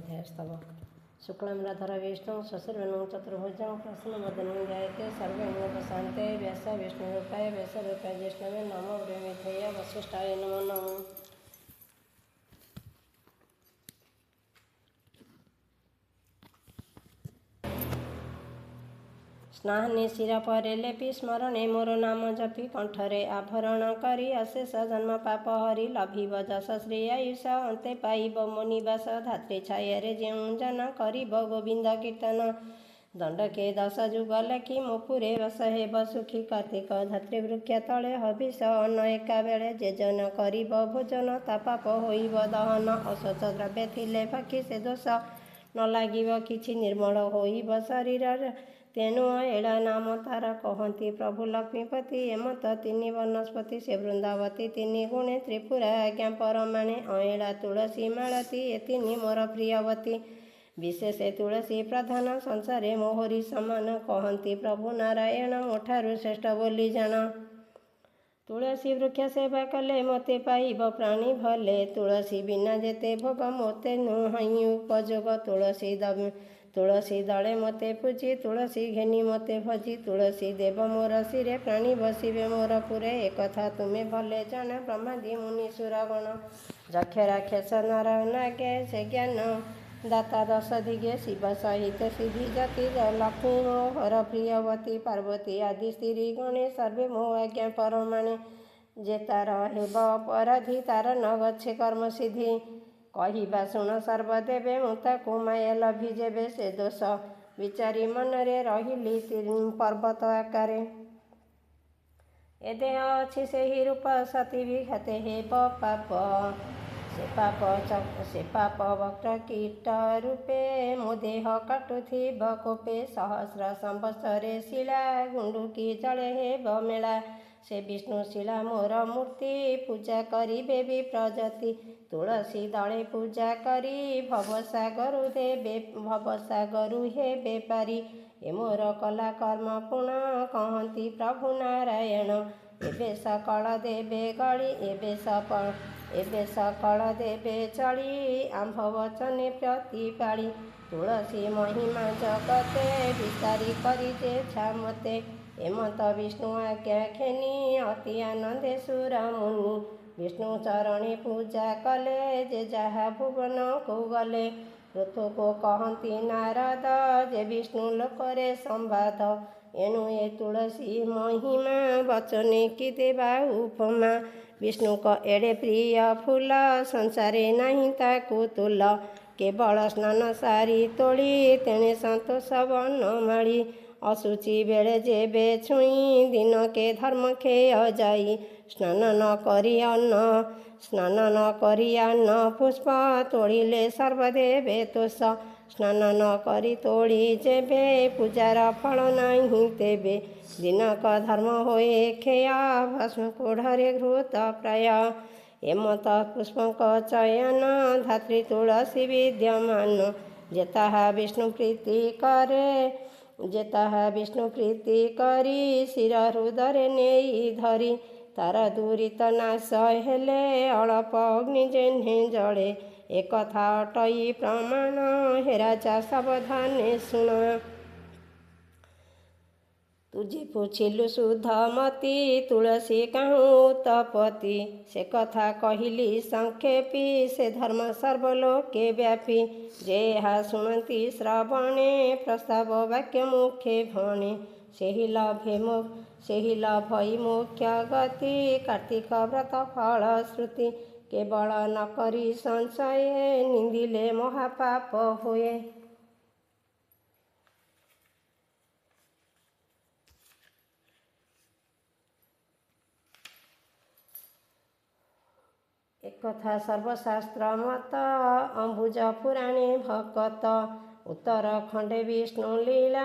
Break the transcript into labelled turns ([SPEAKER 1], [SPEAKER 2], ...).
[SPEAKER 1] ଅଧ୍ୟାୟ ସ୍ତବ। ଶୁକ୍ଲାମ୍ବରଧର ବିଷ୍ଣୁ ଶଶିର୍ବର୍ଣ୍ଣଂ ଚତୁର୍ଭୁଜଂ ପ୍ରସନ୍ନବଦनं ଧ୍ୟାୟତେ ସର୍ବବିଘ୍ନୋପଶାନ୍ତये ବ୍ୟାସ ବିଷ୍ଣୁରୂପାୟ ବ୍ୟାସରୂପାୟ ଜିଷ୍ଣବେ ନମୋ ବ୍ରହ୍ମିଥେୟ ବଶିଷ୍ଠାୟ ନମୋ ନମଃ। ସ୍ନାନେ ଶିର ପରେ ଲେପି ସ୍ମରଣେ ମୋର ନାମ ଜପି କଣ୍ଠରେ ଆଭରଣ କରି ଅଶେଷ ଜନ୍ମ ପାପ ହରି ଲଭିବ ଯଶ ଶ୍ରୀ ଆୟୁଷ ଅନ୍ତେ ପାଇବ ମୋ ନିବାସ। ଧାତ୍ରୀ ଛାୟାରେ ଯେଉଁ ଜନ କରିବ ଗୋବିନ୍ଦ କୀର୍ତ୍ତନ ଦଣ୍ଡକେ 10 ଯୁଗ ଲେଖି ମୋ ପୁରେ ବାସ ହେବ ସୁଖୀ। କାର୍ତ୍ତିକ ଧାତ୍ରୀ ବୃକ୍ଷ ତଳେ ହବିଷ ଅନ୍ନ ଏକା ବେଳେ ଯେ ଜନ କରିବ ଭୋଜନ ତା ପାପ ହୋଇବ ଦହନ। ଅଶୌଚ ଦ୍ରବ୍ୟ ଥିଲେ ଭକ୍ଷି ସେ ଦୋଷ ନ ଲାଗିବ କିଛି ନିର୍ମଳ ହୋଇବ ଶରୀର। ତେଣୁ ଏଳା ନାମ ତାର କହନ୍ତି ପ୍ରଭୁ ଲକ୍ଷ୍ମୀପତି। ଏମନ୍ତ ତିନି ବନସ୍ପତି ସେ ବୃନ୍ଦାବତୀ ତିନି ଗୁଣେ ତ୍ରିପୁରା ଆଜ୍ଞା ପରମାଣେ। ଅଇଁଳା ତୁଳସୀ ମାଳତୀ ଏ ତିନି ମୋର ପ୍ରିୟବତୀ। ବିଶେଷ ତୁଳସୀ ପ୍ରଧାନ ସଂସାରେ ମୋହରି ସମାନ କହନ୍ତି ପ୍ରଭୁ ନାରାୟଣ ମୋଠାରୁ ଶ୍ରେଷ୍ଠ ବୋଲି ଜାଣ। ତୁଳସୀ ବୃକ୍ଷ ସେବା କଲେ ମୋତେ ପାଇବ ପ୍ରାଣୀ ଭଲେ। ତୁଳସୀ ବିନା ଯେତେ ଭୋଗ ମୋତେ ନୁହଁଇ ଉପଯୋଗ। ତୁଳସୀ ଦଳେ ମୋତେ ପୂଜି ତୁଳସୀ ଘେନି ମୋତେ ଭଜି। ତୁଳସୀ ଦେବ ମୋର ଶିରେ ପ୍ରାଣୀ ବସିବେ ମୋର ପୁରେ। ଏକଥା ତୁମେ ଭଲେ ଜାଣ ବ୍ରହ୍ମାଦି ମୁନି ସୁରଗଣ। ଯକ୍ଷ ରାକ୍ଷସ ନର ନାଗେ ସେ ଜ୍ଞାନ ଦାତା ଦଶ ଦିଗେ। ଶିବ ସହିତ ସିଦ୍ଧି ଯତି ଲକ୍ଷ୍ମୀ ମୋହର ପ୍ରିୟବତୀ। ପାର୍ବତୀ ଆଦି ସ୍ତ୍ରୀ ଗଣେ ସର୍ବେ ମୋ ଆଜ୍ଞା ପରମାଣେ। ଯେ ତାର ହେବ ଅପରାଧୀ ତାର ନ ଗଛେ କର୍ମ ସିଦ୍ଧି। କହିବା ଶୁଣ ସର୍ବଦେବେ ମୁଁ ତାକୁ ମାୟା ଲଭି ଯେବେ। ସେ ଦୋଷ ବିଚାରି ମନରେ ରହିଲି ପର୍ବତ ଆକାରେ। ଏ ଦେହ ଅଛି ସେହି ରୂପ ସତୀ ବିଘାତେ ହେବ ପାପ। ସେ ପାପ ବକ୍ର କୀଟ ରୂପେ ମୋ ଦେହ କାଟୁଥିବ କୋପେ। ସହସ୍ର ସମ୍ବତ୍ସରେ ଶିଳା ଗୁଣ୍ଡୁକି ଜଳେ ହେବ ମେଳା। ସେ ବିଷ୍ଣୁ ଶିଳା ମୋର ମୂର୍ତ୍ତି ପୂଜା କରିବେ ବିପ୍ରଯତି। ତୁଳସୀ ଦଳେ ପୂଜା କରି ଭବସାଗରୁ ହେବେ ପାରି। ଏ ମୋର କଲା କର୍ମ ପୁଣ କହନ୍ତି ପ୍ରଭୁ ନାରାୟଣ। ଏବେ ସକଳ ଦେବେ ଗଳି ଏବେ ସକଳ ଦେବେ ଚଳି ଆମ୍ଭ ବଚନେ ପ୍ରତିପାଳି। ତୁଳସୀ ମହିମା ଜଗତେ ବିସ୍ତାରି କରି ଯେଛା ମତେ। ଏମନ୍ତ ବିଷ୍ଣୁ ଆଜ୍ଞା ଘେନି ଅତି ଆନନ୍ଦେ ସୁରମୁନି। ବିଷ୍ଣୁ ଚରଣେ ପୂଜା କଲେ ଯେ ଯାହା ଭୁବନକୁ ଗଲେ। ପୃଥୁକୁ କହନ୍ତି ନାରଦ ଯେ ବିଷ୍ଣୁ ଲୋକରେ ସମ୍ବାଦ। ଏଣୁ ଏ ତୁଳସୀ ମହିମା ବଚନେ କି ଦେବା ଉପମା। ବିଷ୍ଣୁଙ୍କ ଏଡ଼େ ପ୍ରିୟ ଫୁଲ ସଂସାରେ ନାହିଁ ତାକୁ ତୁଲ। କେବଳ ସ୍ନାନ ସାରି ତୋଳି ତେଣେ ସନ୍ତୋଷ ବନମାଳୀ। ଅଶୁଚି ବେଳେ ଯେବେ ଛୁଇଁ ଦିନକେ ଧର୍ମ କ୍ଷୟ ଯାଇ। ସ୍ନାନ ନ କରି ଅନ୍ନ ପୁଷ୍ପ ତୋଳିଲେ ସର୍ବଦେବେ ତୋଷ। ସ୍ନାନ ନ କରି ତୋଳି ଯେବେ ପୂଜାର ଫଳ ନାହିଁ ତେବେ। ଦିନକ ଧର୍ମ ହୋଏ କ୍ଷୟ ଭସ୍ମ କୋଢ଼ରେ ଘୃତ ପ୍ରାୟ। ଏମନ୍ତ ପୁଷ୍ପଙ୍କ ଚୟନ ଧାତ୍ରୀ ତୁଳସୀ ବିଦ୍ୟମାନ। ଯେ ତାହା ବିଷ୍ଣୁ ପ୍ରୀତି କରେ ଯେ ତାହା ବିଷ୍ଣୁ ପ୍ରୀତି କରି ଶିର ହୃଦରେ ନେଇ ଧରି। ତାର ଦୁରିତ ନାଶ ହେଲେ ଅଳପ ଅଗ୍ନି ଯେହ୍ନେ ଜଳେ। ଏକଥା ଅଟଇ ପ୍ରମାଣ ହେ ରାଜା ସାବଧାନେ ଶୁଣ। ତୁଝେ ପୁଛିଲୁ ଶୁଦ୍ଧମତି ତୁଳସୀ କାହୁଁ ଉତପତି। ସେ କଥା କହିଲି ସଂକ୍ଷେପି ସେ ଧର୍ମ ସର୍ବଲୋକେ ବ୍ୟାପି। ଯେ ଏହା ଶୁଣନ୍ତି ଶ୍ରବଣେ ପ୍ରସ୍ତାବ ବାକ୍ୟ ମୁଖେ ଭଣେ। ସେହି ଲଭଇ ମୁଖ୍ୟ ଗତି କାର୍ତ୍ତିକ ବ୍ରତ ଫଳଶ୍ରୁତି। କେବଳ ନ କରି ସଂଶୟେ ନିନ୍ଦିଲେ ମହାପାପ ହୁଏ। ଏକଥା ସର୍ବଶାସ୍ତ୍ର ମତ ଅମ୍ବୁଜ ପୁରାଣେ ଭକତ। ଉତ୍ତର ଖଣ୍ଡେ ବିଷ୍ଣୁ ଲୀଳା